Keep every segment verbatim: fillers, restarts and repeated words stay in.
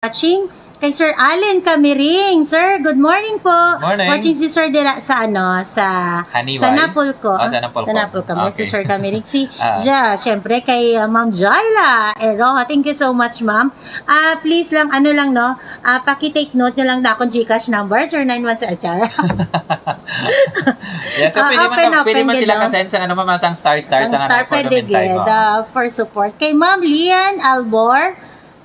Watching kay Sir Allen Camiring. Sir, good morning po. Good morning. Watching si Sir dira sa ano, sa Haniway? sa Napolco. Oh, sa Napolco. Sa Napolco. May si Okay. Sir Camiring. Si Ah. Ja, syempre kay uh, Ma'am Jaila Eroha. Thank you so much, ma'am. Ah, please lang, ano lang, no? Ah, paki-take note nyo lang na akong GCash number, Sir nine one sa H R. Yes, so Ah, pwede man, open, pwede open man gid, sila no? Ka-send sang ano, ma'am, sang star, star, Sang sang ano, star, for the pwede meantime, gid, oh. uh, for support. Kay Ma'am Lian Albor,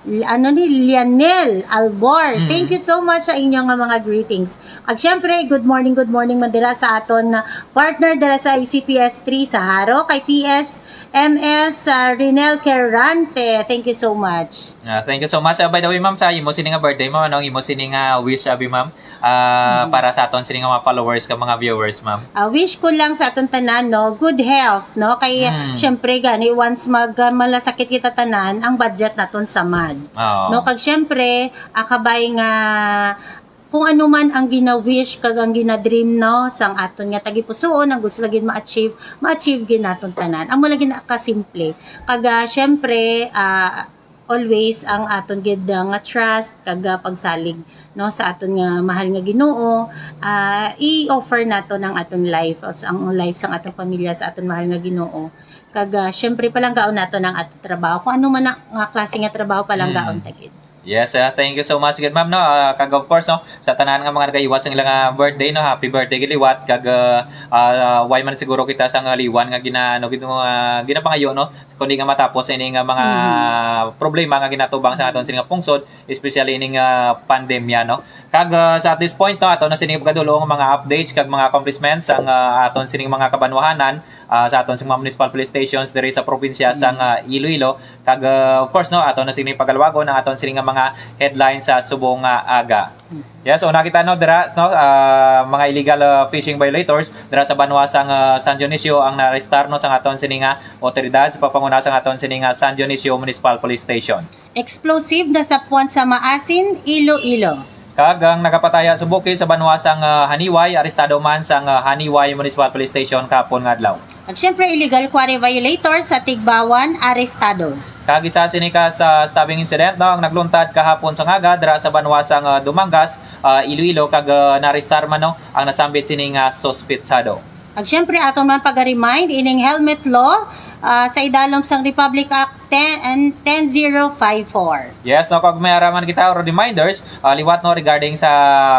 Li- ano ni, Lianel Albor. Mm. Thank you so much sa inyo nga mga greetings. Ag syempre, good morning, good morning man dira sa aton na partner dira sa I C P S three sa Jaro, kay P S M S uh, Rinel Quirante. Thank you so much. Ah, thank you so much. Ah, by the way, ma'am, sa imo sini nga birthday, ma'am, anong imo sini nga wish, abi, ma'am? Ah, Mm. Para sa aton sini nga mga followers, ka mga viewers, ma'am. Ah, wish ko lang sa aton tanan, no, good health, no, kay Mm. syempre gani, once mag uh, malasakit kita tanan, ang budget naton samad, Oo. no, kag syempre, ah, kabay nga kung ano man ang gina-wish kag ang gina-dream, no, sang aton nga tagipusoon, ang gusto gid ma-achieve, ma-achieve gid naton tanan. Amo lagi na kasimple. Kag ah, syempre, ah, always ang aton gid uh, nga trust kag uh, pagsalig, no, sa aton nga mahal nga Ginoo, ah, i-offer naton ang aton life, o sa- ang life sang aton pamilya sa aton mahal nga Ginoo. Kag uh, syempre, palanggaon naton ang aton trabaho, kung ano man na, nga klase nga trabaho, palanggaon Mm. ta gid. Yes, ah, thank you so much gid, ma'am, no. Ah, kag of course, no, sa tanan nga mga nagahiwat sang ilang ah, birthday, no, happy birthday gid liwat. Kag ah, ah, why man siguro kita sang liwan nga gina ano gid, ah, ginapangayo, no, kundi nga matapos ini nga mga Mhm. problema nga ginatubang sa aton sini nga pungsod, especially ini nga pandemya, no. Kag ah, sa at this point, no, ato na sini pagkadulong mga updates kag mga accomplishments sang ah, aton sining mga kabanwahanan, ah, sa aton sing mga municipal police stations diri sa probinsya sang ah, Iloilo. Kag ah, of course, no, ato na sini pagaluwagon ang aton sini nga mga headlines sa subong nga aga. Yes, una kita, no, dira, no, ah, mga illegal ah, fishing violators dira sa banwa sang ah, San Dionisio ang naarestar, no, sang aton sini nga otoridad sa pagpanguna sang aton sini nga San Dionisio Municipal Police Station. Explosive nasapwan sa Maasin, Iloilo. Kag ang nagapataya sa bukid sa banwa sang ah, Haniway, arestado man sang ah, Haniway Municipal Police Station kahapon nga adlaw. At syempre, illegal quarry violator sa Tigbawan, arestado. Kag isa sini ka sa stabbing incident, no, ang nagluntad kahapon sa ngaga dira sa banwa sang ah, Dumangas, ah, Iloilo, kag ah, naarestar man, no, ang nasambit sini nga suspetsado. Ag syempre, aton man pag-remind ining helmet law ah, sa idalom sang Republic Act ten, ten zero five four. Yes, no, kag may araman kita or reminders, ah, liwat, no, regarding sa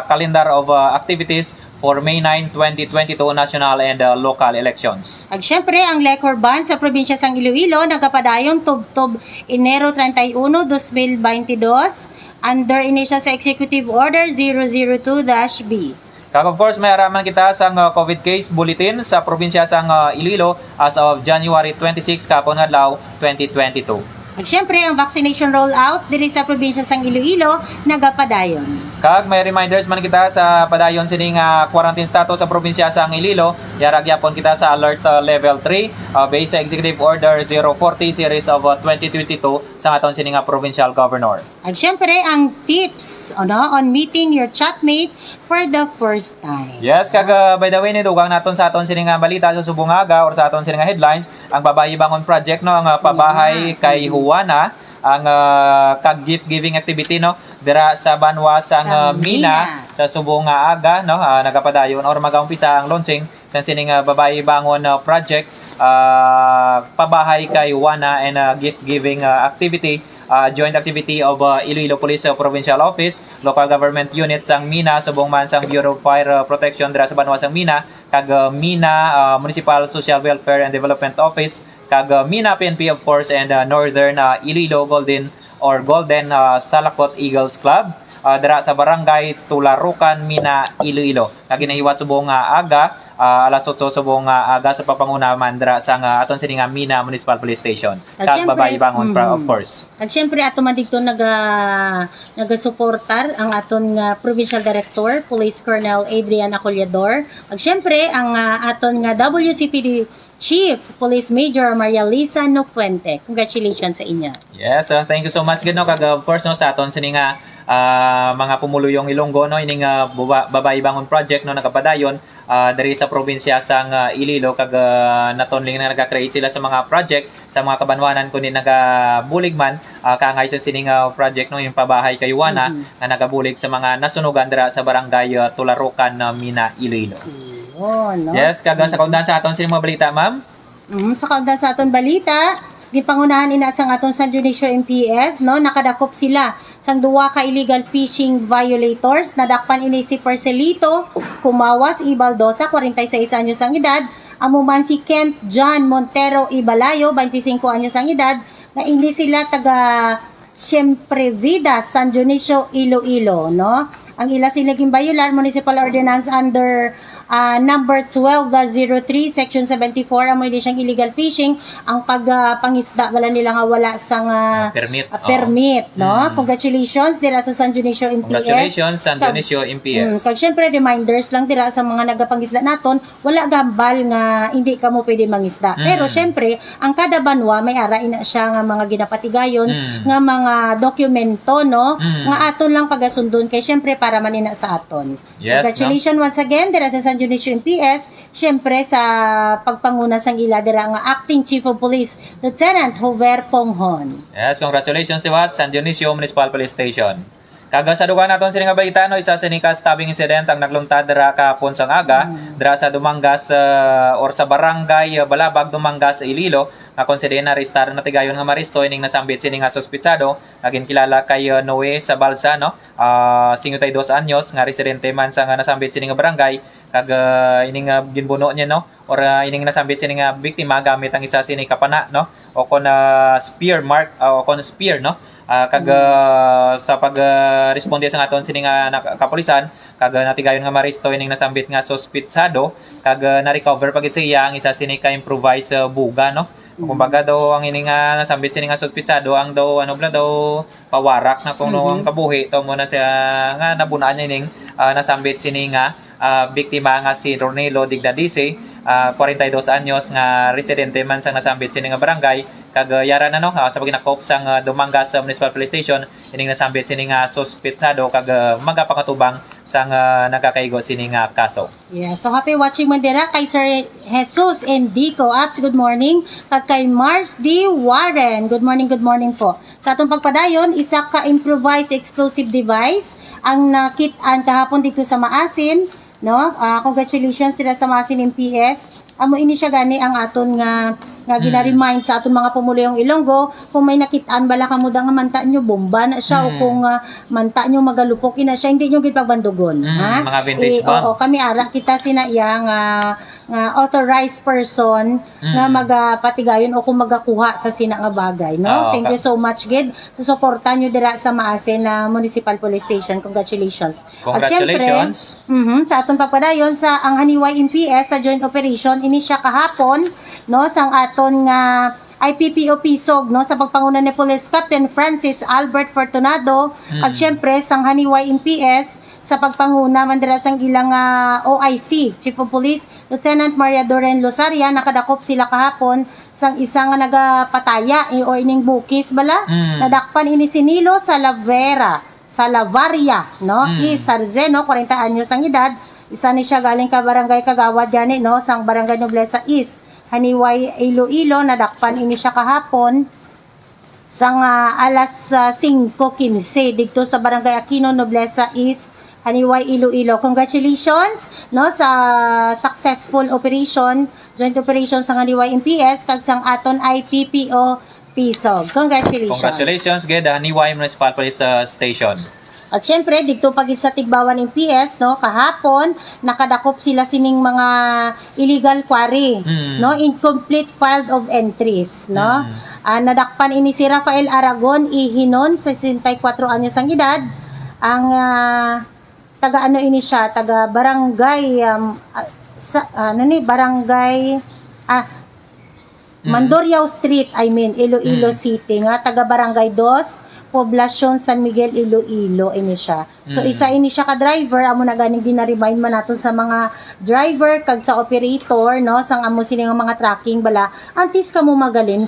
calendar of ah, activities for May nine, twenty twenty-two national and ah, local elections. Ag syempre, ang liquor ban sa probinsya sang Iloilo nagapadayon tubtob Enero treinta y uno, dos mil baynte dos, under ini siya sa Executive Order zero zero two dash B. Kag of course, may araman kita sang ah, COVID case bulletin sa probinsya sang ah, Iloilo as of January twenty-six, kahapon nga adlaw, twenty twenty-two. Ag syempre, ang vaccination rollouts diri sa probinsya sang Iloilo nagapadayon. Kag may reminders man kita sa padayon sini nga quarantine status sa probinsya sang Iloilo. Yara gyapon kita sa alert ah, level three, ah, based sa Executive Order zero forty series of ah, twenty twenty-two sa aton sini nga provincial governor. Ag syempre, ang tips, ano, on meeting your chatmate for the first time. Yes, kag ah, by the way, ni dugang naton sa aton sini nga balita sa subong nga aga or sa aton sini nga headlines, ang Babayi Bangon Project, no, ang ah, pabahay Juana. Kay Juana, ang ah, kag gift giving activity, no, dira sa banwa sang Sa ah, Mina, Mina. Sa subong nga aga, no, ah, nagapadayon or magaumpisa ang launching sa sining ah, Babayi Bangon ah, Project, ah, pabahay Kay Juana and ah, gift giving ah, activity, ah, joint activity of ah, Iloilo Police ah, Provincial Office, local government unit sang Mina, subong man sang Bureau of Fire ah, Protection dira sa banwa sang Mina, kag ah, Mina ah, Municipal Social Welfare and Development Office, kag ah, Mina P N P, of course, and ah, Northern ah, Iloilo Golden or Golden ah, Salakot Eagles Club, ah, dira sa Barangay Tularukan, Mina, Iloilo, nga ginahiwat subong nga aga, ah, alas otso subong nga aga, sa pagpanguna man dira sa nga aton sini nga Mina Municipal Police Station. At Kag syempre, Babayi Bangon, pra- of mhm. Course. At syempre, ato man dito naga, nagasuportar ang aton nga Provincial Director, Police Colonel Adrian Acollador. At syempre, ang ah, aton nga W C P D Chief Police Major Maria Lisa Nofuente. Congratulations sa inyo. Yes, uh, thank you so much gid, no, kag uh, of course, no, sa aton sini nga ah, mga pumuluyong Ilonggo, no, ining ah, buba- Babay Bangon Project, no, nagapadayon ah, diri sa probinsya sang ah, Iloilo, kag ah, not only na nagakreate sila sa mga project sa mga kabanwanan, kundi nagabulig man ah, kaangay sa sining ah, project, no, yung Pabahay Kayuana, nga nagabulig sa mga nasunugan dira sa barangay ah, Tularocan, ah, Mina, Iloilo. Yun, no? Yes, kag ah, sa kaundan sa aton sini mga balita, ma'am. Mm, sa kaundan sa aton balita, ginpangunahan ina sang aton San Dionisio M P S, no, nakadakop sila sang duwa ka illegal fishing violators. Nadakpan ini si Percelito Kumawas Ibaldosa, forty-six anyos ang edad, amo man si Kent John Montero Ibalayo, twenty-cinco anyos ang edad, nga ini sila taga Siempre Vida, San Dionisio, Iloilo, no? Ang ila sila ginbayolar, Municipal Ordinance under ah, number twelve dash zero three, Section seventy-four, amo ini siyang illegal fishing, ang pag ah, pangisda wala nila nga wala sang ah, Permit. ah, Oo. permit, no? Mm. Congratulations dira sa San Dionisio M P S. Congratulations, San Kag- Dionisio M P S. Mm, kag syempre, reminders lang dira sa mga nagapangisda naton, wala gambal nga hindi kamo pwede mangisda. Mm. Pero syempre, ang kada banwa may ara ina siya nga mga ginapatigayon Mm. nga mga dokumento, no? Mm. Nga aton lang pagasundon kay syempre para man ina sa aton. Yes, Congratulations once again dira sa San Dionisio M P S, syempre sa pagpanguna sang ila dira nga Acting Chief of Police, Lieutenant Jover Ponghon. Yes, congratulations liwat, San Dionisio Municipal Police Station. Kag sa dugang naton sini nga balita, no, isa sini ka stabbing incident ang nagluntad dira kahapon sang aga, dira sa Dumangas, ah, or sa barangay, ah, Balabag, Dumangas, Iloilo, nga kung sini naarestar natigayon nga maristo ining nasambit sini nga suspitsado nga ginkilala kay, ah, Noe Sabalsa, no? Ah, singkwenta y dos anyos, nga residente man sa nga nasambit sini nga barangay, kag, ah, ining, ah, ginbuno niya, no? Or, ah, ining nasambit sini nga biktima gamit ang isa sini ka pana, no? O kon, ah, spear mark, ah, o kon spear, no? Ah, kag, ah, sa pag, ah, responde sa aton sini nga nak- kapulisan, kag, ah, natigayon nga maristo ining nasambit nga suspitsado, kag, ah, na-recover pa gid sa iya ang isa sini ka improvised, ah, buga, no? Kumbaga daw ang ini nga nasambit sini nga suspitsado ang daw ano bala daw pawarak na kung no ang kabuhi to mo na siya nga nabunaan niya ning ah, nasambit sini nga ah, biktima nga si Ronelo Digdadisi, ah, forty-dos anyos nga residente man sa nasambit sini nga barangay kag ah, yara na no ah, sa paginakop sang ah, Dumangas ah, Municipal Police Station ining nasambit sini nga suspitsado kag ah, magapakatubang sang ah, nagakaigo sini nga kaso. Yeah, so happy watching man dira kay Sir Jesus Endico Apps, good morning. Kag kay Mars D Warren, good morning, good morning po. Sa atong pagpadayon, isa ka improvised explosive device ang nakit-an kahapon dito sa Maasin, no? Ah, congratulations dira sa Maasin M P S. Amo ini siya gani ang aton nga nga gina-remind sa aton mga pumuluyong Ilonggo, kung may nakit-an bala kamo da nga manta nyo bomba na siya o kung ah, manta nyo magalupok ina siya, hindi nyo gid pagbandugon, Mm, ha? mga vintage Eh, bomb. Oo, kami ara kita sina iya nga nga authorized person nga magapatigayon o kung magakuha sa sina nga bagay, no? Oo, Thank ka- you so much gid sa suporta nyo dira sa Maasin na Municipal Police Station. Congratulations. At syempre, Congratulations. Mhm, sa atong pagpadayon sa ang Haniway M P S sa joint operation ini siya kahapon, no, sang aton nga I P P O Pisog, no, sa pagpanguna ni Police Captain Francis Albert Fortunado, kag syempre sang Haniway M P S sa pagpanguna man dira sang ilang ah, O I C, Chief of Police Lieutenant Maria Doreen Losaria. Nakadakop sila kahapon sang isa nga nagapataya eh, o ining bukis bala. Mm. Nadakpan ini si Nilo Salavera, Salavaria, no? Mm. Is Sarzeno, forty anyos ang edad. Isa ni siya galing ka barangay Kagawad gani, no, sang barangay Nobleza East, Haniway, Iloilo. Nadakpan ini siya kahapon sang ah, alas ah, singko kinse dito sa barangay Aquino, Nobleza East, Haniway, Iloilo. Congratulations, no, sa successful operation, joint operation sa Haniway M P S kag sang aton I P P O Pisog. Congratulations. Congratulations gid, Haniway Municipal Police ah, Station. At syempre, dito pa gid sa Tigbawan M P S, no, kahapon, nakadakop sila sining mga illegal quarry, Mm. no, incomplete file of entries, no. Mm. Ah, nadakpan ini si Rafael Aragon Ihinon, sesenta y cuatro anyos ang edad, ang ah, taga ano ini siya, taga barangay um, ah, sa ano ni barangay ah Mm. Mandurriao Street, I mean, Iloilo Mm. City, nga taga Barangay Dos, Poblacion San Miguel, Iloilo ini siya. So, Mm. isa ini siya ka driver, amo na ganing gina-remind man naton sa mga driver kag sa operator, no, sang amo sini nga mga trucking bala, antes kamo magalin,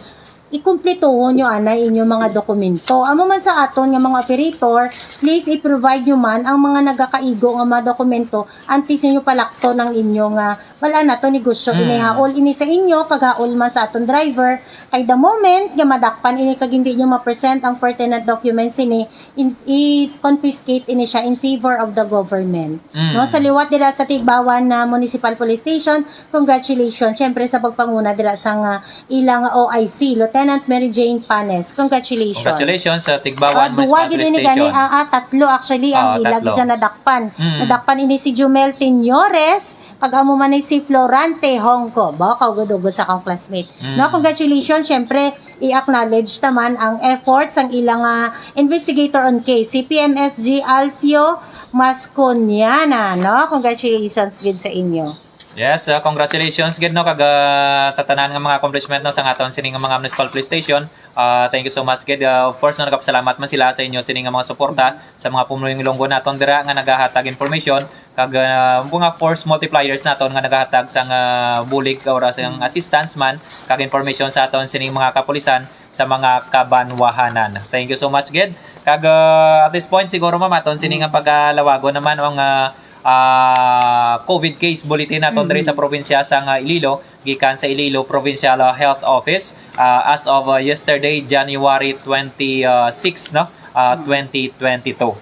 ikumplituhon nyo anay inyo mga dokumento. Amo man sa aton nga mga operator, please i-provide nyo man ang mga nagakaigo nga mga dokumento antes ninyo palakton ang inyo nga, wala na to, negosyo. Mm. Ini haol ini sa inyo, kag haol man sa aton driver. Kay the moment nga madakpan ini kag hindi nyo ma-present ang pertinent documents ini, in, i-confiscate ini siya in favor of the government. Mm. No, sa liwat dira sa Tigbawan na Municipal Police Station, congratulations, syempre, sa pagpanguna dira sa nga ilang O I C, Lieutenant Mary Jane Panes. Congratulations. Congratulations sa Tigbawan Ah, duwa Municipal gid Police ini gani, Station. ah, ah, tatlo actually ang Ah, ila tatlo. gid sa nadakpan. Mm. Nadakpan ini si Jumel Tiñores, kag amo man ni si Florante Hongco. Ba, kaugod-ugod sa akong classmate. Mm. No, congratulations. Syempre, i-acknowledge taman ang efforts sang ilang, ah, investigator on case, si P M S G Alfio Masconiana, no? Congratulations gid sa inyo. Yes, uh, congratulations gid, no, kag, uh, sa tanan nga mga accomplishment, no, sa aton sini nga mga municipal police station. Uh, thank you so much gid. Uh, of course, no, nagapasalamat man sila sa inyo sini nga mga suporta sa mga pumulong Ilonggo naton dira nga nagahatag information kag, uh, mga force multipliers naton nga nagahatag sang, uh, bulig or sang assistance man kag information sa aton sining mga kapulisan sa mga kabanwahanan. Thank you so much gid. Kag, uh, at this point siguro, ma'am, aton sini nga pagalawagon naman ang, uh, ah, COVID case bulletin naton diri sa probinsya sang, ah, Iloilo, gikan sa Iloilo Provincial, ah, Health Office, ah, as of, ah, yesterday, January twenty-six, no? Ah, twenty twenty-two.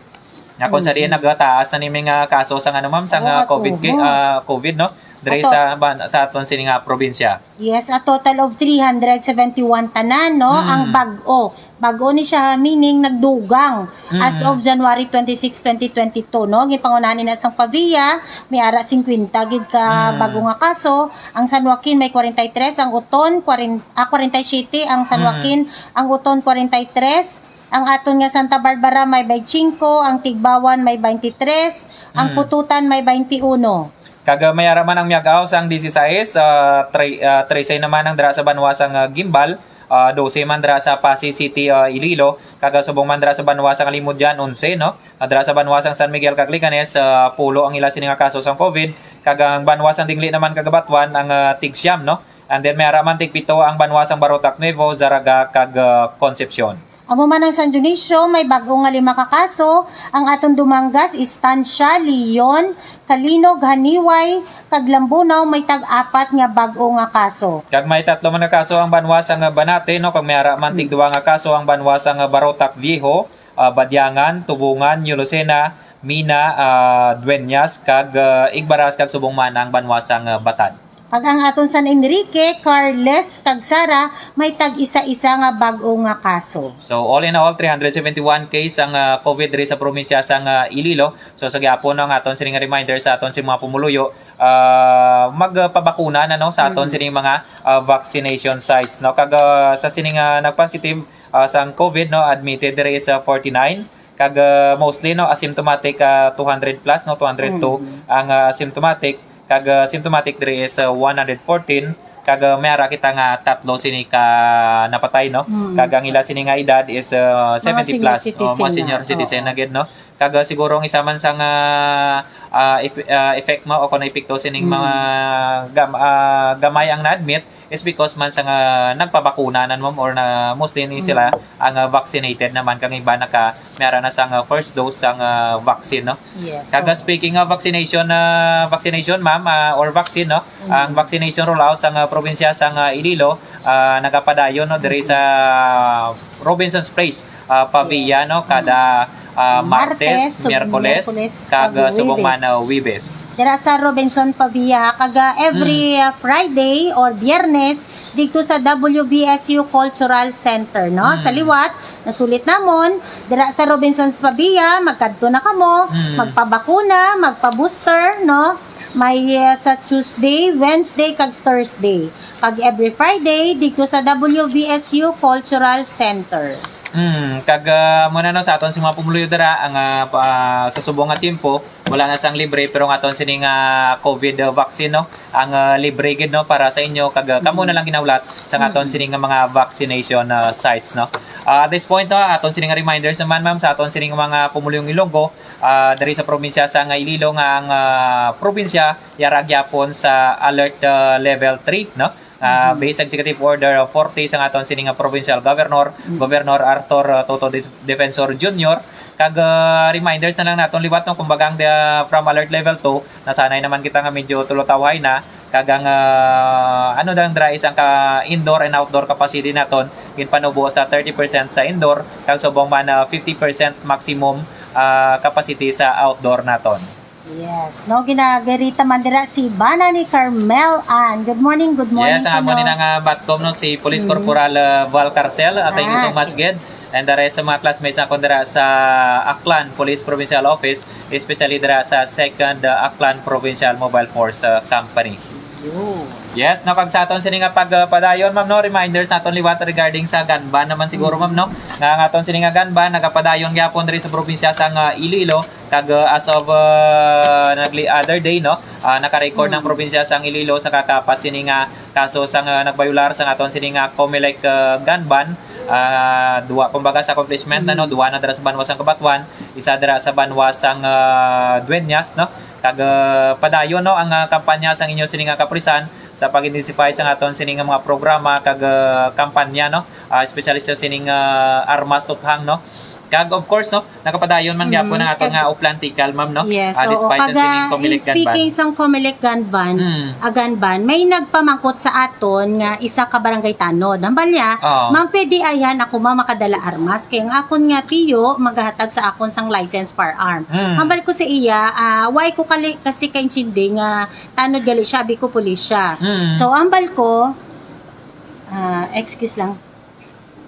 Nga kung sa diin nagataas na ni mga kaso sa, ano, ma'am, sa Oo, nga COVID, ato, ca-, ah, COVID, no? Diri sa ban-, sa aton sini nga probinsya. Yes, a total of three hundred seventy-one tanan, no? Mm. Ang bag-o. Bag-o ni siya, meaning nagdugang as Mm. of January twenty-six, twenty twenty-two, no? Ginpangunahan ni na sang Pavia, may ara singkwenta gid ka Mm. bag-o nga kaso. Ang San Joaquin may kwarenta y tres, ang Oton, kwarin-, ah, kwarenta y siyete, ang San Mm. Joaquin, ang Oton, kwarenta y tres. Ang aton nga Santa Barbara may baynte singko, ang Tigbawan may baynte tres, ang Mm. Pututan may baynte uno. Kag, ah, may ara man ang Miag-ao sang disisais, ah, tre-, ah, trese naman ang dira sa banwa sang, ah, Guimbal, ah, dose man dira sa Passi City, ah, Iloilo, kag, ah, subong man dira sa banwa sang Alimodian, onse, no? Ah, dira sa banwa sang San Miguel kag Leganes, ah, pulo ang ila sini nga kaso sang COVID, kag ang banwa sang Dingle naman kag Batuan ang, ah, tig-siyam, no? And then may ara man tig-pito ang banwa sang Barotac, Nuevo, Zarraga kag, ah, Concepcion. Amo man ang San Dionisio, may bag-o nga lima ka kaso. Ang aton Dumangas, Estancia, Leon, Calinog, Janiuay, kag Lambunao may tag-apat nga bag-o nga kaso. Kag may tatlo man nga kaso ang banwa sang Banate, no, kag may ara man Hmm. tig-duwa nga kaso ang banwa sang Barotac Viejo, ah, Badiangan, Tubungan, New Lucena, Mina, ah, Dueñas, kag, ah, Igbaras, kag subong man ang banwa sang Batad. Kag ang aton San Enrique, Carles, kag Sara may tag-isa-isa nga bag-o nga kaso. So, all in all, three hundred seventy-one case ang, ah, COVID diri sa probinsya sang, ah, Iloilo. So, sa gihapon, no, ang aton sining reminder sa aton si mga pumuluyo, ah, magpabakuna na, no, sa aton Mhm. sining mga, ah, vaccination sites, no. Kag, ah, sa sining, ah, nag-positive, ah, sang COVID, no, admitted diri is, ah, forty-nine. Kag, ah, mostly, no, asymptomatic, ah, two hundred plus, no, two hundred two Mhm. ang, ah, asymptomatic. Kag, ah, symptomatic diri is, ah, one hundred fourteen. Kag, ah, may ara kita nga tatlo sini ka napatay, no? Mm. Kag ang ila sini nga edad is, ah, Mga seventy senior plus. Oh, mga citizen na. Senior citizen Oo. na gid, no? Kag, ah, siguro ang isa man sang, ah, ah, eff-, ah, effect mo o kung epekto sining Mm. mga gam-, ah, gamay ang na-admit is because man sa nga nagpabakuna na, ma'am, or na mostly ni sila Mm. ang, ah, vaccinated naman, kang iba naka, may ara na sang, ah, first dose sang, ah, vaccine, no? Yes, Kag, ah, oo. speaking of vaccination, ah, vaccination, ma'am, ah, or vaccine, no? Mm. Ang vaccination rollout sang, ah, probinsya sang, ah, Iloilo, ah, nagapadayon, no, diri Mm. sa Robinson's Place, ah, Pavia, Yes. no, kada, Mm. ah, Martes, Martes, sub-, Miyerkules, Miyerkules, kag, kag ah, subong man, Huwebes. ah, Huwebes. Dira sa Robinson Pavia, kag, ah, every, Mm. ah, Friday or Biyernes, dito sa W V S U Cultural Center, no? Mm. Sa liwat, nasulit namon, dira sa Robinson's Pavia, magkadto na kamo, Mm. magpabakuna, magpa-booster, no? May, ah, sa Tuesday, Wednesday, kag Thursday. Kag every Friday, dito sa W V S U Cultural Center. Mm, kag, ah, mo na, no, sa aton sa mga pumuluyo dira, ang, ah, pa, sa subong nga tiempo, wala na sang libre, pero ang aton sini nga COVID vaccine, no, ang, ah, libre gid, no, para sa inyo, kag, ah, kamo na lang ginahulat sa aton sini nga mga vaccination, ah, sites, no. Ah, at this point, no, aton sini nga reminders naman, ma'am, sa aton sini nga mga pumuluyong Ilonggo, ah, diri sa probinsya sa nga Iloilo, nga ang, ah, probinsya yara gyapon sa alert, ah, level three, no. Ah, based sa Executive Order forty sa aton sini nga provincial governor, Governor Arthur, ah, Toto Def-, Defensor Junior. Kag, ah, reminders na lang naton liwat, no, kumbaga ang, ah, from alert level two, nasanay naman kita nga medyo tulutawhay na, kag ang, ah, ano lang dira is ang ka indoor and outdoor capacity naton ginpanubo sa thirty percent sa indoor, kag subong man, ah, fifty percent maximum, ah, capacity sa outdoor naton. Yes, no, ginagarita man dira si bana ni Carmel Ann. Good morning, good morning. Yes, ang amo ni nga Batcom, no, si Police Corporal, uh, Val Carcel. Uh, thank you so much, Gid. And the rest sa mga classmates na dira sa Aklan Police Provincial Office, especially dira sa Second, uh, Aklan Provincial Mobile Force, uh, Company. Yes, no, kag sa aton sini nga pagpadayon, ma'am, no, reminders naton liwat regarding sa gun ban naman siguro, ma'am, no, nga ang aton sini nga gun ban nagapadayon gyapon diri sa probinsya sang, uh, Iloilo. Kag, uh, as of, uh, nagli-, other day, no, uh, naka-record ang probinsya sang Iloilo sa kakaapat sini nga kaso sang, uh, nagbayular sang aton sini nga Comelec, uh, gun ban. Uh, duwa, kumbaga, sa accomplishment na, no, duwa na dira sa banwa sang Cabatuan, isa dira sa banwa sang, uh, Dueñas, no. Kag, uh, padayon, no, ang, uh, kampanya sang inyo sini nga kapulisan sa pag-intensify sang aton sini nga mga programa kag, uh, kampanya, no, uh, especially sa sining, uh, armas tuthang, no. Kag of course, no, nakapadayon man gyapon ang aton nga Oplan Tikal, ma'am, no? Yes, ah, oo. Despite sa sining Comelec gun ban. Speaking sang Comelec gun ban, ah, gun ban, may nagpamangkot sa aton nga isa ka barangay tanod. Hambal niya, "Ma'am, pwede ayhan ako, ma'am, makadala armas? Kay ang akon nga tiyo magahatag sa akon sang license firearm." Hambal ko sa iya, ah, "Why ko kali kasi kaintindi nga tanod gali siya, abi ko pulis siya." So, hambal ko, ah, excuse lang.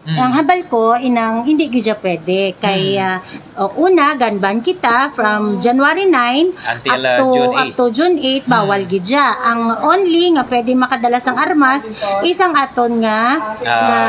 Ang hambal ko, inang, hindi gyud siya pwede. Kay, ah, o, una, gun ban kita from January nine up to, up to June eight, bawal gyud siya. Ang only nga pwede makadala sang armas is ang aton nga, ah, nga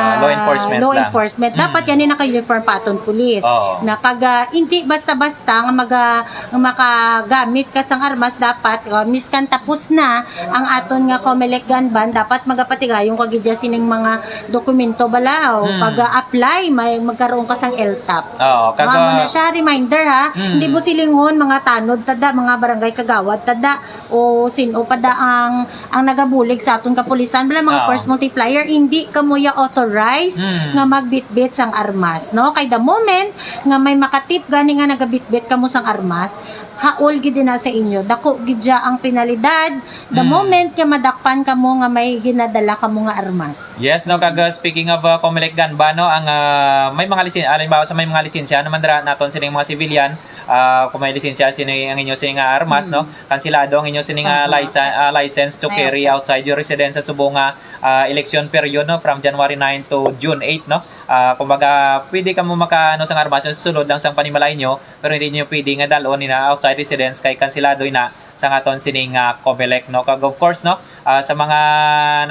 law enforcement lang. Dapat gani naka-uniform pa aton pulis. Oo. Na kag, ah, hindi basta-basta nga maga-, nga makagamit ka sang armas, dapat, ah, miskan tapos na ang aton nga Comelec gun ban, dapat magapatigayon ka gid sining mga dokumento bala, o pag-apply, may magkaroon ka sang L tap. Oo, kag, amo na siya, reminder, ha. Hindi mo silingon, mga tanod tada, mga barangay kagawad tada, o sin-o pada ang, ang nagabulig sa aton kapulisan, bala, mga force multiplier, hindi kamo ya authorized nga magbitbit sang armas, no? Kay the moment nga may makatip gani nga nagabitbit kamo sang armas, haol gid na sa inyo. Dako gid siya ang penalidad the moment nga madakpan kamo nga may ginadala kamo nga armas. Yes, no, kag, uh, speaking of, uh, Comelec gun ban, no, ang, uh, may mga lisen-, halimbawa sa may mga lisensya naman dira naton sining mga civilian, uh, kung may lisensya sini ang inyo sini nga armas, no, kansilado ang inyo sini nga license, uh, license to carry outside your residence sa subong nga, uh, election period, no, from January nine to June eight, no. Uh, kumbaga, pwede kamo maka, ano, sang armas sulod lang sang panimalay nyo, pero hindi nyo pwede nga dalon ina outside residence kay kansilado ina sa aton sining, ah, Comelec, no? Kag of course, no, ah, sa mga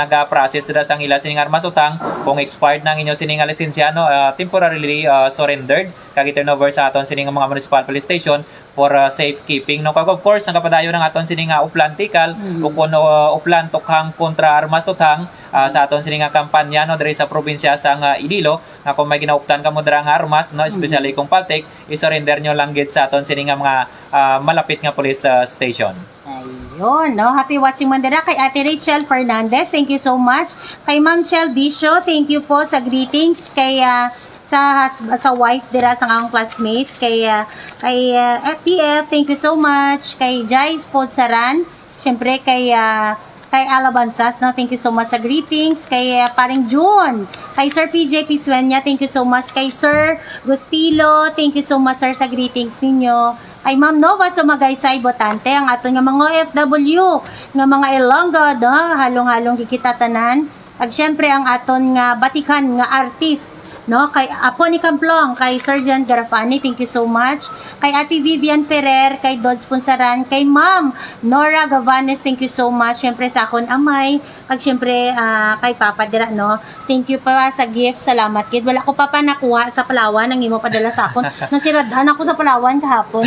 naga-process dira sang ila sining armas utang, kung expired na ang inyo sining nga lisensya, no, ah, temporarily, ah, surrendered kag i-turn over sa aton sining mga municipal police station for, ah, safekeeping, no? Kag of course, ang kapadayon ang aton sining nga Oplan Tikal, o kuno, ah, Oplan Tukhang kontra Armas Tuthang, ah, sa aton sining nga kampanya, no, diri sa probinsya sang, ah, Iloilo, nga kung may ginauptan kamo dira nga armas, no, especially kung paltik, i-surrender nyo lang gid sa aton sini nga mga, ah, malapit nga police, ah, station. Ayun, no? Happy watching man dira kay Ate Rachel Fernandez. Thank you so much. Kay Ma'am Shell Disho, thank you po sa greetings. Kay, ah, sa hus-, sa wife dira sa akong classmate. Kay, ah, kay, ah, F P F, thank you so much. Kay Jai Podsaran, siyempre kay, ah, kay Alabanzas, no? Thank you so much sa greetings. Kay, ah, Paring June, kay Sir P J Pisuenya, thank you so much. Kay Sir Gustilo, thank you so much, sir, sa greetings ninyo. Kay Ma'am Nova Sumagaysay Botante, ang aton nga mga O F W, nga mga Ilonggo, no? Halong-halong gid kita tanan. Kag siyempre, ang aton nga batikan nga artist, No, kay Apo ni Kamplong, kay Sergeant Garafani, thank you so much. Kay Ate Vivian Ferrer, kay Dodge Punsaran, kay Ma'am Nora Gavanes, thank you so much. Siyempre sa akon amay, kag siyempre, ah, kay Papa dira, no. Thank you pa sa gift, salamat gid. Wala ko pa pa nakuha sa Palawan ang imo padala sa akon. Nasirad-an ako sa Palawan kahapon.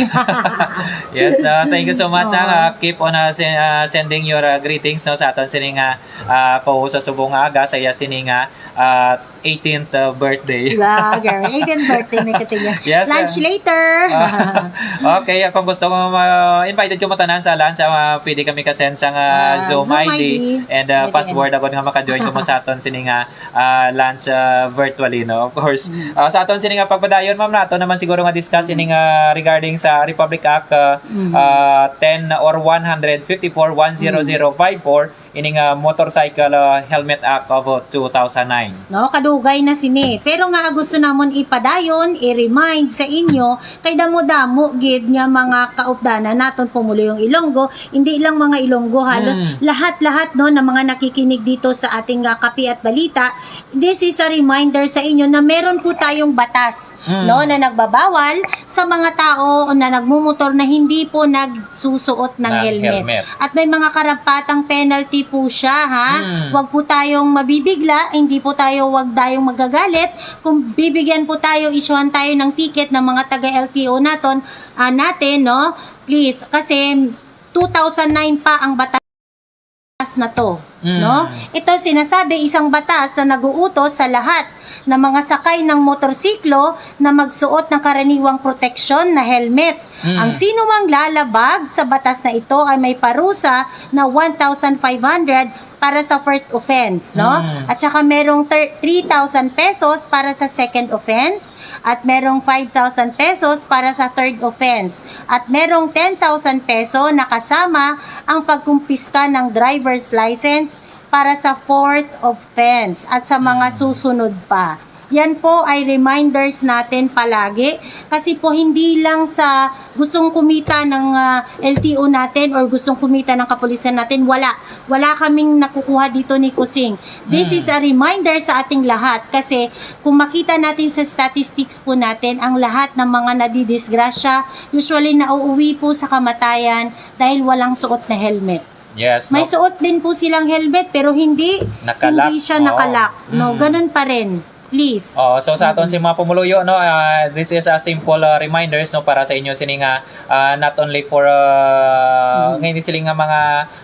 Yes, uh, thank you so much. Oo. Uh, keep on uh, sen- uh, sending your uh, greetings, no, sa aton sini nga uh, ko sa subong nga aga sa iya sini nga uh, eighteenth uh, birthday. Vlogger. Eighteenth birthday, may katiya. Yes, Lunch uh, later. Uh, okay, kung gusto mo, uh, invited ko mo tanan sa lunch, uh, pwede kami ka-send sa nga Ah, Zoom, Zoom I D, I D. and uh, Pwede password yan. Ako nga makajoin ko mo sa aton sini nga uh, lunch uh, virtually, no? Of course. Mm. Uh, sa aton sini nga pagpadayon, ma'am, nato naman siguro nga discuss sini nga regarding sa Republic Act uh, Mm. uh, ten or one hundred fifty-four one zero zero five four, ini nga Motorcycle uh, Helmet Act of uh, two thousand nine. No, kadugay na sini. Pero nga gusto namon ipadayon, i-remind sa inyo, kay damo-damo gid nga mga kaupdanan naton pumuluyong Ilonggo, hindi lang mga Ilonggo, halos Mm. lahat-lahat, no, na mga nakikinig dito sa ating ah, Kape at Balita. This is a reminder sa inyo na meron po tayong batas, Mm. no, na nagbabawal sa mga tao na nagmumotor na hindi po nagsusuot ng Ng helmet. helmet. At may mga karapatang penalty po siya, ha? Mm. Huwag po tayong mabibigla, hindi po tayo, huwag tayong magagalit. Kung bibigyan po tayo, isyuhan tayo ng ticket ng mga taga L T O naton, ah, natin, no? Please, kasi two thousand nine pa ang batas na to, Mm. no? Ito sinasabi, isang batas na nag-uutos sa lahat ng mga sakay ng motorsiklo na magsuot ng karaniwang proteksyon na helmet. Mm. Ang sinumang lalabag sa batas na ito ay may parusa na one thousand five hundred para sa first offense, no? Mm. At saka merong thir- three thousand pesos para sa second offense at merong five thousand pesos para sa third offense at merong ten thousand peso na kasama ang pagkumpiska ng driver's license para sa fourth offense at sa mga Mm. susunod pa. Yan po ay reminders natin palagi kasi po hindi lang sa gustong kumita ng ah, L T O natin or gustong kumita ng kapulisan natin, wala. Wala kaming nakukuha dito ni Kusing. This Mm. is a reminder sa ating lahat kasi kung makita natin sa statistics po natin, ang lahat ng mga nadidisgrasya, usually nauuwi po sa kamatayan dahil walang suot na helmet. Yes, May no? suot din po silang helmet pero hindi Nakalak. hindi siya Oo. nakalak, no? Mm. Ganun pa rin. Please. Oh, so sa aton Mm. si mga pumuluyo, no, ah, this is a simple ah, reminders, no, para sa inyo sini nga ah, not only for ah, Mm. ngayon sila nga mga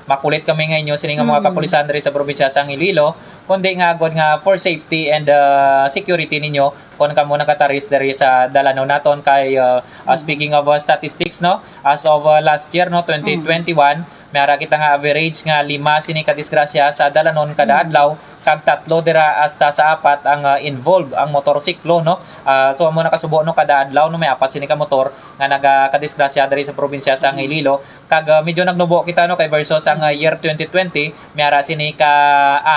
makulit kami nga inyo sini nga mga Mm. kapulisan diri sa probinsya sang Iloilo, kundi nga agod nga for safety and ah, security ninyo kung kamo nagataris diri sa dalanon naton kay ah, ah, Mm. speaking of ah, statistics, no, as of ah, last year, no, twenty twenty-one, may ara kita nga average nga lima sini ka disgrasya sa dalanon kada Mm. adlaw, kag tatlo dira hasta sa apat ang ah, involved ang motorsiklo, no? Ah, so amo nakasubo, no, kada adlaw, no, may apat sini ka motor nga nagakadisgrasya diri sa probinsya sa Mm. Iloilo, kag ah, medyo nagnubo kita, no, kay versus ang ah, year twenty twenty, may ara sini ka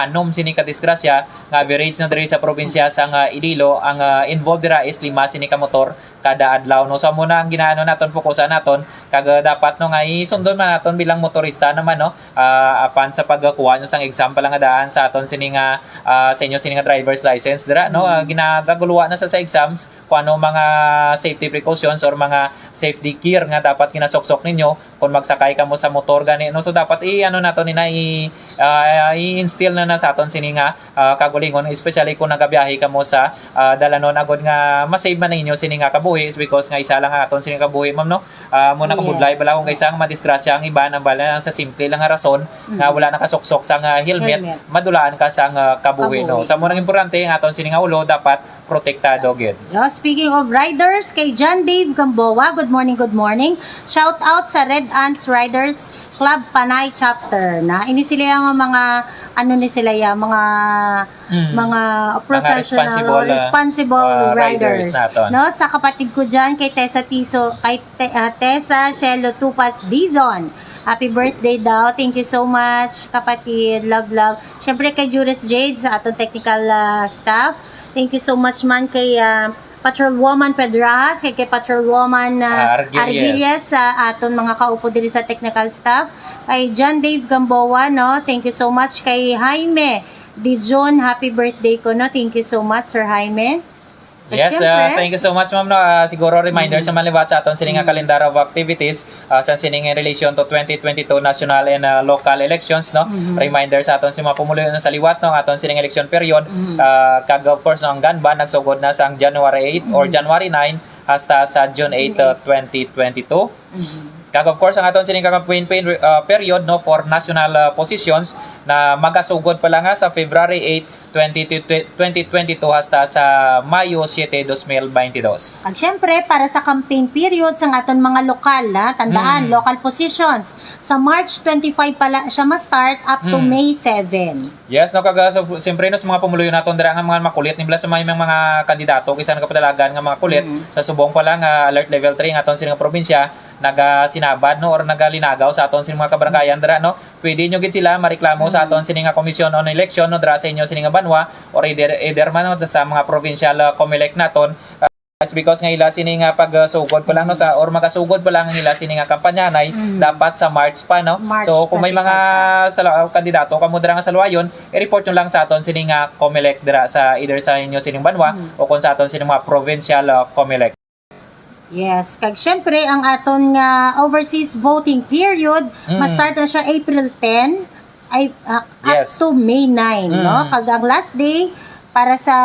anom sini ka disgrasya nga average, no, diri sa probinsya sa Iloilo ang ah, involved dira is lima sini ka motor kada adlaw, no? So amo na ang ginaano naton, fokusan naton, kag ah, dapat, no, nga isundon man naton bilang motorista naman, no, ah, apan sa pagkuha nyo sang exam pala nga daan sa aton sini nga ah, sa inyo sini nga driver's license dira, no? Ah, ginagaguluwa na sa, sa exams kung ano mga safety precautions or mga safety gear nga dapat ginasuksok ninyo kung magsakay kamo sa motor gani, no? So dapat i-ano nato nina i ah, i-instill na na sa aton sini nga ah, kagulingon, especially kung nagabiyahe kamo sa ah, dalanon, agod nga ma-save man ninyo sini nga kabuhi, is because nga isa lang ang aton sini nga kabuhi, ma'am, no? Ah, mo nakabudlay Yes. bala kung kaysa nga madisgrasya ang iban, ang bala lang sa simple lang nga rason nga Mm. wala nakasuksok sa nga helmet, Helmet. madulaan ka sa nga kabuhi, no? Kabuhi. Sa mo nang importante, ang aton sini nga ulo dapat protektado gid. Yeah, speaking of riders, kay John Dave Gamboa, good morning, good morning. Shout out sa Red Ants Riders Club Panay Chapter. Na ini sila yung mga, ano ni sila ya, mga Mm. mga Mga professional responsible, or ah, responsible ah, riders. riders naton. No, sa kapatid ko diyan kay Tessa Tiso, kay Te- ah, Tessa Shelo Tupas Dizon. Happy birthday daw. Thank you so much, kapatid. Love, love. Siyempre kay Juris Jade sa aton technical ah, staff. Thank you so much man kay ah, Patrolwoman Pedrajas, kay, kay Patrolwoman ah, Ah, Argilias. Argilias sa aton mga kaupo diri sa technical staff. Kay John Dave Gamboa, no? Thank you so much. Kay Jaime Dijon, happy birthday ko, no? Thank you so much, Sir Jaime. Yes, Siyempre. Uh, thank you so much, ma'am. No? Uh, siguro reminder Mm. sa mga liwat sa aton sining nga Mm. calendar of activities uh, sa sining in relation to twenty twenty-two national and uh, local elections, no? Mhm. Reminder sa aton sa mga pumuluyo na sa liwat, no, ang aton sining election period, Mhm. uh, kag of course ang gun ban nagsugod na sa January eight or Mhm. January nine hasta sa June eight, uh, June twenty twenty-two. Mhm. Kag of course ang aton sining campaign uh, period, no, for national uh, positions na magasugod pa lang nga sa February eight, twenty, twenty twenty-two hasta sa Mayo siete, dos mil baynte dos. Ag syempre, para sa campaign period sang aton mga lokal, ha, tandaan, Mm. local positions, sa March twenty-five pala siya ma-start up to Mm. May seven. Yes, no, kag uh, so, siyempre no, sa mga pumuluyo naton dira nga mga makulit, nibla sa may mga, mga kandidato kisa nagapatalagan nga mga kulit, Mm. sa subong pa lang uh, alert level three nga aton sining probinsya, nagasinabad, no, or nagalinagaw sa aton sining mga kabaranggayan dira, no, pwede nyo gid sila mareklamo sa Mm. aton sining nga Commission on Election, no, dira sa inyo sining nga banwa, or either, either man, no, sa mga provincial uh, COMELEC naton. Uh, it's because nga ila sini nga pagsugod pa lang, no, sa, or magasugod pa lang ang ila sini nga kampanyanay, Mm. dapat sa March pa, no? March So kung may mga twenty-five sala, kandidato kamo dira nga sa Luwayon, i-report nyo lang sa aton sini nga COMELEC dira sa either sa inyo sining banwa Mm. o kung sa aton sining mga provincial uh, COMELEC. Yes, kag syempre ang aton nga overseas voting period, Mm. ma-start na siya April ten, ay, ah, Yes. up to May nine, no? Mm. Kag ang last day para sa,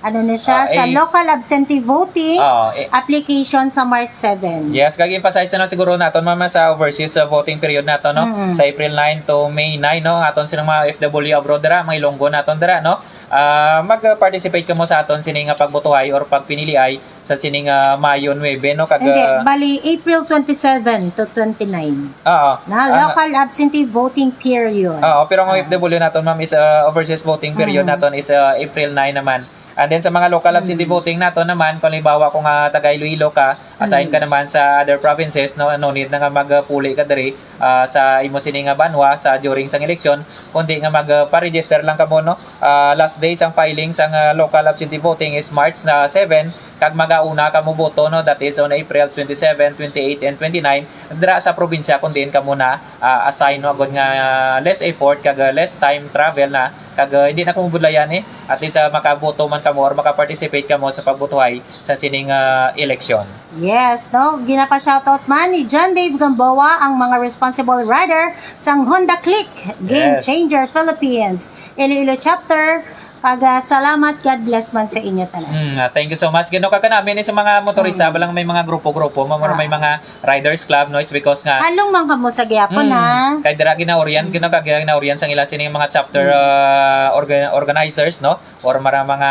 ano na siya, Ah, sa eh, local absentee voting Oo, eh, application sa March seven. Yes, kag emphasize na lang siguro nato, ma'am, sa overseas uh, voting period nato, no? Mm. Sa April nine to May nine, no? Aton sining mga O F W abroad dira, mga Ilonggo naton dira, no? Ah, mag-participate kamo sa aton sini nga pagbotohay or pagpiniliay sa sining uh, Mayo nuebe, no? Kag Hindi, uh, bali April twenty-seven to twenty-nine. Oo. Na Ang- local absentee voting period. Oo, pero ang Ah. O F W naton, ma'am, is uh, overseas voting period Mm. naton is uh, April nine naman. And then sa mga local absentee Mm. voting naton naman, kung halimbawa kung uh, taga Iloilo ka, assign Mm. ka naman sa other provinces, no, no need na nga magpuli ka diri ah, sa imo sini nga banwa sa during sang eleksyon, kundi nga mag-pa-register lang kamo, no. Ah, last day sang filing sang ah, local absentee voting is March na seven, kag magauna ka moboto, no, that is on April twenty-seven, twenty-eight, and twenty-nine dira sa probinsya kung diin kamo na ah, assign, no, agod nga ah, less effort kag ah, less time travel na, kag ah, hindi na kamo budlayan, eh. At least ah, makaboto man kamo or maka-participate kamo sa pagbotohay sa sining ah, eleksyon. Yes, no? Ginapa-shoutout man ni John Dave Gamboa ang mga responsible rider sang Honda Click, Game Yes. Changer Philippines, Iloilo Chapter. Pag ah, salamat, God bless man sa inyo tanan. Mm, ah, thank you so much. Gino ka kanami ni sa mga motorista, Mm. balang may mga grupo-grupo, mga, Ah. may mga riders club, no? It's because nga Halong man kamo sa gihapon, Mm. ha? Kay dira ginaurian, gino ka ginaurian sang ila sini mga chapter Mm. ah, orga- organizers, no? Or mara mga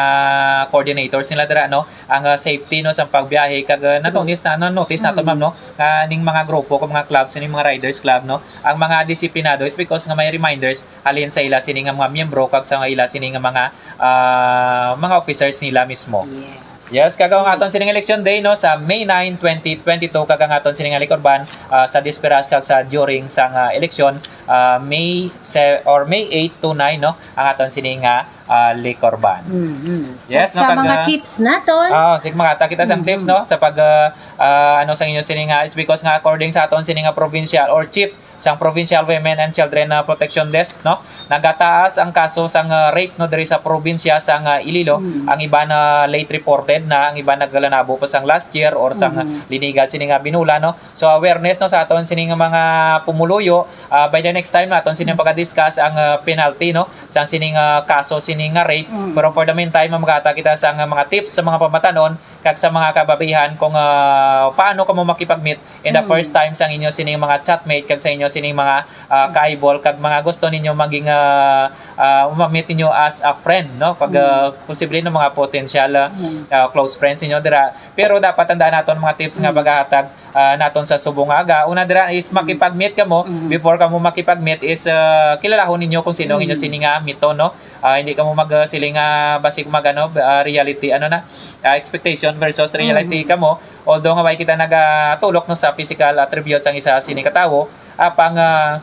coordinators nila dira, no? Ang ah, safety, no, sa pagbiyahe kag ah, na-notice na, na-notice nato, Mm. ma'am, no? Nga ning mga grupo, kung mga clubs, ning mga riders club, no? Ang mga disiplinado is because nga may reminders halin sa ila sini nga mga miyembro kag sa ila sini nga mga ah, mga officers nila mismo. Yes. Yes, kag ang aton sining election day, no, sa May nine, twenty twenty-two, kag ang aton sining nga liquor ban ah, sa disperas kag sa during sa nga election, ah, May se- or May eight to nine, no, ang aton sining nga ah, liquor ban. Mm-hmm. Yes, Sa no, kag, mga ah, tips naton. Ah, sige, makata kita sang Mhm. tips, no, sa pag ah, ah, ano sa inyo sini nga, is because nga according sa aton sini nga provincial or chief sang Provincial Women and Children ah, Protection Desk, no, nagataas ang kaso sang ah, rape, no, diri sa probinsya sang ah, Iloilo. Mm. Ang iba na late reported na, ang iba naglanabo pa sang last year or sang Mhm. linigad sini nga binulan, no. So awareness, no, sa aton sini nga mga pumuluyo, ah, by the next time naton sini Mm. pagka-discuss ang ah, penalty, no, sang sini nga kaso sini nga rape. Mm. Pero for the meantime, magata kita sang mga tips sa mga pamatanon kag sa mga kababayan kung ah, paano kamo makipag-meet in the Mm. first time sang inyo sining mga chatmate kag sa inyo sining mga ah, kaibol kag mga gusto ninyo maging ah, ah, ma-meet ninyo as a friend, no? Pag Mm. ah, posible, no, mga potential ah, Mm. ah, close friends ninyo dira. Pero dapat tandaan naton mga tips nga Mm. paghahatag ah, naton sa subong nga aga. Una dira is Mm. makipag-meet kamo. Mm. Before kamo makipag-meet is ah, kilalahon ninyo kung sino ang inyo Mm. sini nga mito, no? Ah, hindi kamo mag ah, siling nga basig mag ano, ah, reality, ano na, ah, expectation versus reality Mhm. kamo. Although nga way kita nagatulok, no, sa physical attributes sang isa sini ka tawo, apang ah,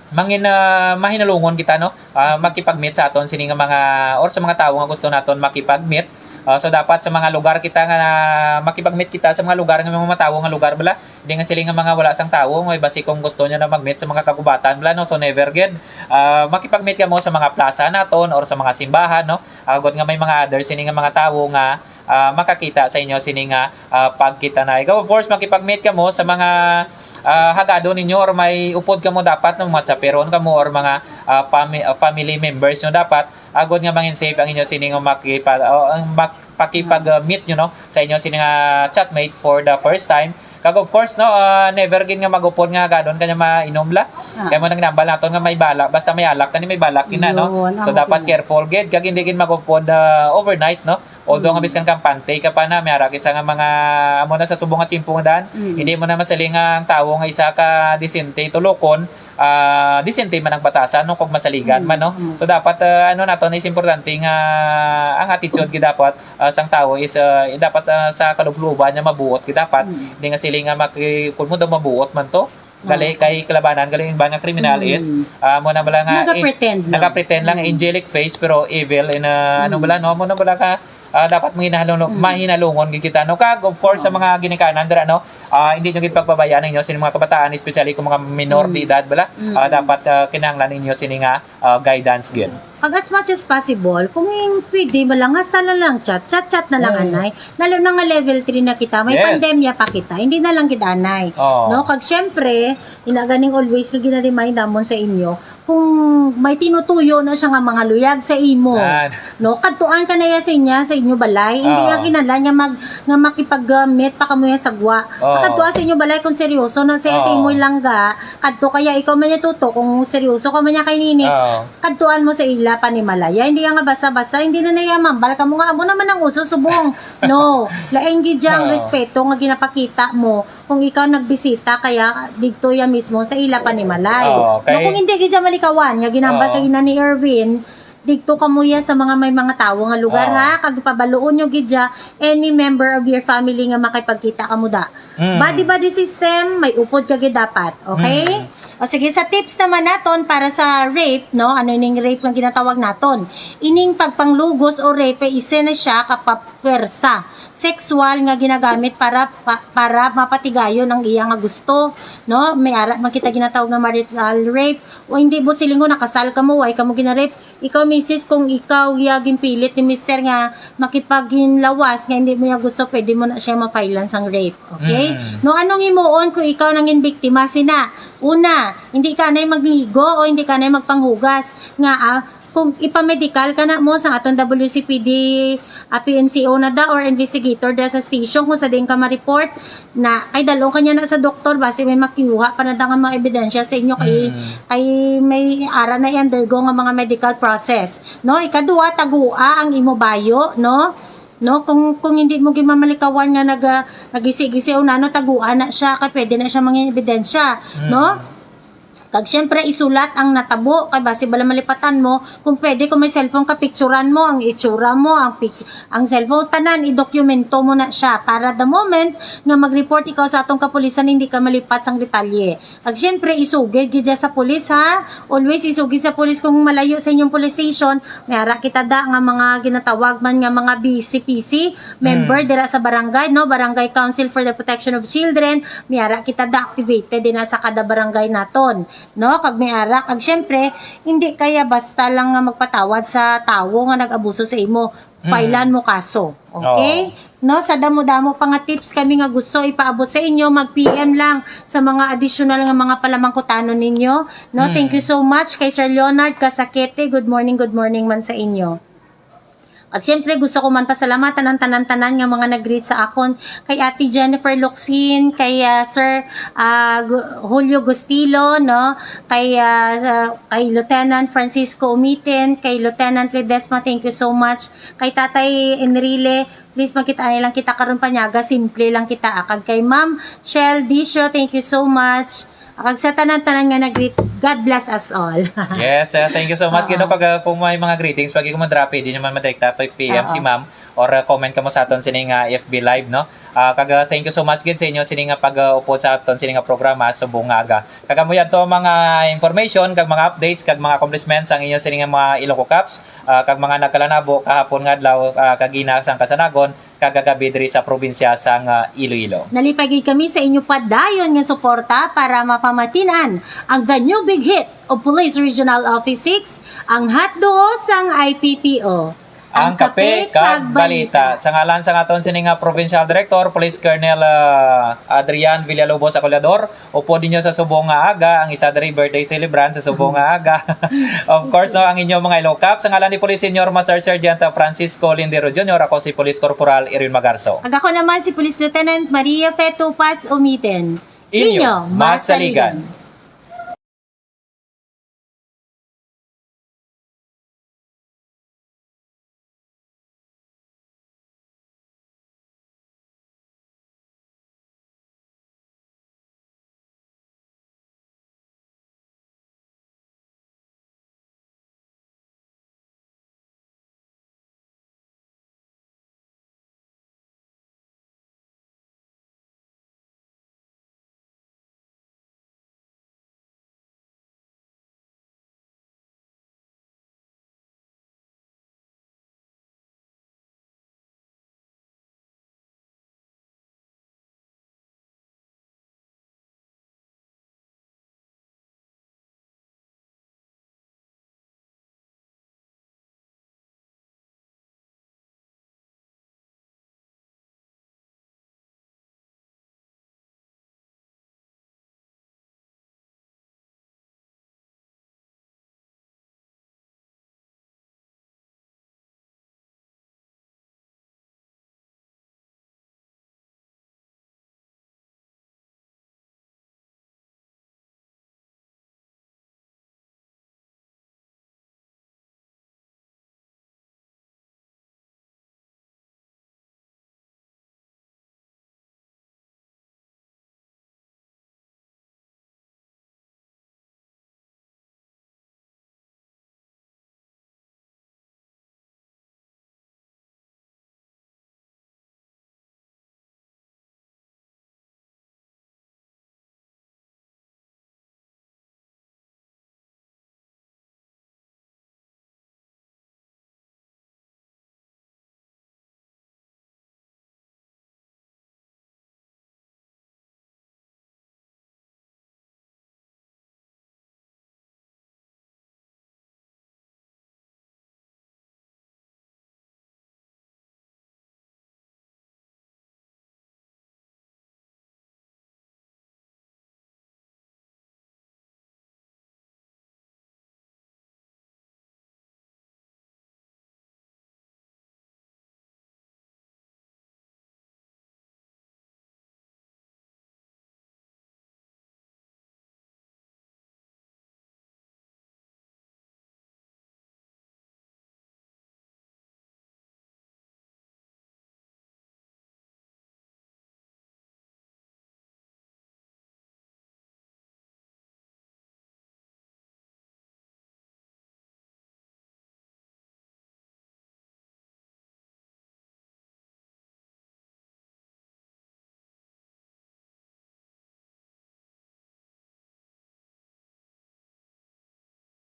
mangin ah, mahinulungon kita, no, ah, makipag-meet sa aton sini nga mga, or sa mga tawo nga gusto naton makipag-meet. Ah, so dapat sa mga lugar kita nga na makipag-meet kita sa mga lugar nga may mga tawo nga lugar bala. Hindi nga sila nga mga wala sang tawo, may basi kung gusto nyo na mag-meet sa mga kagubatan bala, no? So never gid. Ah, makipag-meet ka mo sa mga plaza naton or sa mga simbahan, no? Agod nga may mga others sini nga mga tawo nga ah, makakita sa inyo sini nga ah, pagkita na. Ikaw, of course, makipag-meet ka mo sa mga ah, hagado ninyo or may upod ka mo dapat ng mga chaperon ka mo or mga ah, fami- ah, family members nyo dapat agod nga mangin safe ang inyo sini nga makipag oh, ang mak- pakipag-meet nyo, no, sa inyo sini nga chatmate for the first time. Kag of course, no, ah, never gid nga magupod nga hagadon kanya mainom la. Ah. Kaya mo nang nambal naton nga may bala, basta may alak kani may balak gina, no. Yun, So amo dapat gid. Careful gid kag hindi gid magupod ah, overnight, no. Although nga Mm. biskan kampante ka pa na, may ara kay sa nga mga amo na sa subong nga timpo nga daan, Mm. hindi mo na masaling ang tawo nga isa ka disente tulokon, ah, disente man ang batasan no kung masaligan Mm, man, no. mm. So dapat ah, ano nato is importante nga ang attitude gid dapat ah, sang tawo is ah, dapat ah, sa kalubluban niya mabuot gid dapat. Mm. Hindi nga sila nga maki kun mo daw mabuot man to. Gali Okay. Kay kalabanan gali yung iba nga kriminal Mm. is ah, mo na bala nga Nagapretend lang. nagapretend lang Mm. angelic face pero evil in ah, ano Mm. bala no mo na bala ka ah, dapat mahinalo Mm. mahinalungon gid kita no kag of course sa Oo. mga ginikanan dira no ah, hindi nyo gid pagpabayaan ninyo sini mga kabataan especially kung mga minor Mm. de edad bala Mm. ah, dapat ah, kinahanglan ninyo sini nga ah, guidance gid. Kag as much as possible, kung yung pwede mo lang, hasta na lang chat, chat-chat na lang, Mm. anay. Lalo na nga level three na kita, may Yes. pandemya pa kita, hindi na lang gid anay. Oo. No? Kag syempre, ina ganing always nga gina-remind namon sa inyo, kung may tinutuyo na siya nga mga luyag sa imo, Yan. no? Kadtuan ka na ya sa inya, sa inyo balay, hindi Oo. ang kinahanglan nga mag, nga makipag-meet pa kamo ya sa gwa. Oo. Kadtuan sa inyo balay kung seryoso na siya sa Oo. imo langga, kadto kaya ikaw man ya tuto kung seryoso ka man ya kay nini. Oo. Kadtuan mo sa ila panimalaya. Hindi nga basta-basta, hindi na naya mambal kamo nga amo naman ang uso subong. No, lain gid ang Oo. respeto nga ginapakita mo kung ikaw nagbisita kaya didto ya mismo sa ila panimalay. Oo, okay. No, kung hindi gid siya malikawan nga ginambal Oo. kay ina ni Erwin, didto kamo ya sa mga may mga tawo nga lugar Oo. ha, kag pabaluon nyo gid siya any member of your family nga makipagkita kamo da. Mm. Body-body system, may upod ka gid dapat, okay? Mm. O sige, sa tips naman naton para sa rape, no? Ano ning rape nga ginatawag naton? Ining pagpanglugos o rape, isa na siya kapapwersa sexual nga ginagamit para pa- para mapatigayon ang iya nga gusto, no? May ara man kita ginatawag nga marital rape o hindi mo silingon nakasal ka mo, why ka mo gina-rape? Ikaw, misis, kung ikaw ya ginpilit ni mister nga makipaghinlawas nga hindi mo ya gusto, pwede mo na siya ma-filean sang rape. Okay? Mm. No, anong himuon kung ikaw nangin biktima sina? Una, hindi ka na magligo o hindi ka na magpanghugas nga ah, kung ipamedikal ka na mo sa aton W C P D, ah, P N C O na da or investigator da sa station kung sa diin ka ma-report na kay dalong kanya na sa doktor basi may makiuha pa na da nga mga ebidensya sa inyo kay Mm. kay may ara na i-undergo nga mga medical process, no? Ikaduha, tagua ang imo bayo, no? No, kung kung hindi mo gimamalikawan nga nag ah, nagisi-gisi o nano, tagua na siya kay pwede na siya mga ebidensya, Mm. no? Kag siyempre isulat ang natabo kay basi bala malipatan mo. Kung pwede, kung may cellphone ka, picturan mo ang itsura mo, ang pic- ang cellphone, tanan, idokumento mo na siya para the moment nga mag-report ikaw sa atong kapulisan, hindi ka malipat sang detalye. Kag siyempre isugid gid siya sa pulis, ha. Always isugid sa pulis kung malayo sa inyong police station. May ara kita da nga mga ginatawag man nga mga B C P C member Mm. dira sa barangay, no, Barangay Council for the Protection of Children. May ara kita da activated din sa kada barangay naton, no? Kag may ara, kag syempre, hindi kaya basta lang nga magpatawad sa tawo nga nag-abuso sa imo. Filean Mm. mo kaso. Okay? Oo. No, sa damo-damo pa nga tips kami nga gusto ipaabot sa inyo, mag-P M lang sa mga additional nga mga palamangkutanon ninyo. No, Mm. thank you so much kay Sir Leonard Casakete. Good morning, good morning man sa inyo. At siyempre, gusto ko man pasalamatan ang tanan-tanan nga mga nag-greet sa akon, kay Ate Jennifer Locsin, kay ah, Sir ah, Gu- Julio Gustilo, no, kay ah, sa- kay Lieutenant Francisco Umitin, kay Lieutenant Ledesma, thank you so much. Kay Tatay Enrile, please magkita lang kita karon panyaga, simple lang kita. Ah, kag kay Ma'am Shell Disho, thank you so much. Kag sa tanan-tanan nga nag-greet, God bless us all. Yes, uh, thank you so much. Oo. Gino, kag uh, kung may mga greetings, pag ikaw madrapi, di naman madirekta pa P M Oo. si ma'am or uh, comment ka mo sa aton sini nga F B live, no? Ah, kag uh, thank you so much gid sa inyo sini nga pag-upod sa aton sini nga programa subong nga aga. Kag amo yadto ang mga information kag mga updates kag mga accomplishments ang inyo sini nga mga Ilocos Cups, ah, kag mga nagkalanabo kahapon nga adlaw, ah, kagina sang Kasanagon kag kagabi diri sa probinsya sang ah, Iloilo. Nalipay gid kami sa inyo padayon nga suporta para mapamatinan ang the new big hit of Police Regional Office six, ang Hotduo sang I P P O. Ang kape kag balita. Sa ngalan sang aton sini nga Provincial Director, Police Colonel ah, Adrian Villalobos Acolador, upod ninyo sa subong nga aga, ang isa diri birthday celebrant sa subong nga aga. Of course, no, ang inyo mga Ilocos Cups. Sa ngalan ni Police Senior Master Sergeant Francisco Lindero Junior, ako si Police Corporal Irwin Magarso. Kag ako naman si Police Lieutenant Maria Fe Tupas Umiten. Inyo, masaligan.